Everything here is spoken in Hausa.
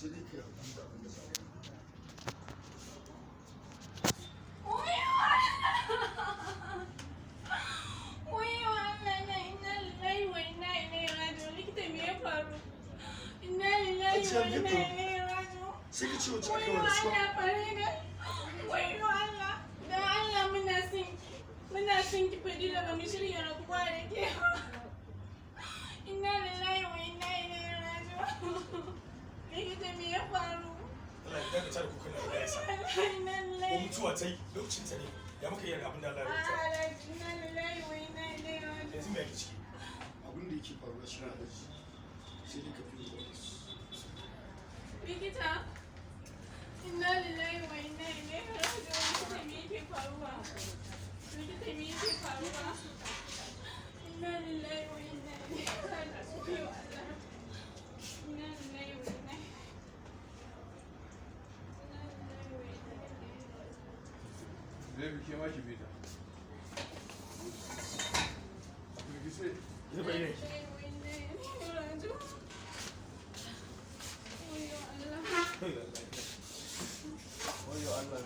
Sai dai kai hakuri da abin da za a yi. Wayyo Allah na, inna lillahi wa inna ilaihi raji'un. Likita, me ya faru? Inna lillahi wa inna ilaihi raji'un. Sai ka ce wacce aka Wayyo wa rasuwa. Allah, Farida. Wayyo Allah. Dan Allah muna son ki. Muna son ki, Fadila, ba mu shirya rabuwa da ke ba. Inna lillahi wa inna ilaihi raji'un. Likita, me ya faru? Allah ya dakata da kukan da ya isa. Inna Ko lillahi. mutuwa ta yi, lokacin ta ne. Ya muka yi da abin da Allah ya rubuta? Alhaji, inna lillahi wa inna ilaihi raji'un. Yanzu me yake ciki? Abin da yake faruwa shi ne, Alhaji, sai dai ka fi ofis. Likita, inna lillahi wa inna ilaihi raji'un. Likita, me yake faruwa? Likita, me yake faruwa? Inna lillahi wa inna ilaihi raji'un. Allah. Inna lillahi wa inna ilaihi raji'un. Baby, ke ma ki bi ta. A firgice. Zuba idan ki. Lillahi wa inna ilaihi raji'un. Wayyo Allah. Wayo Allah.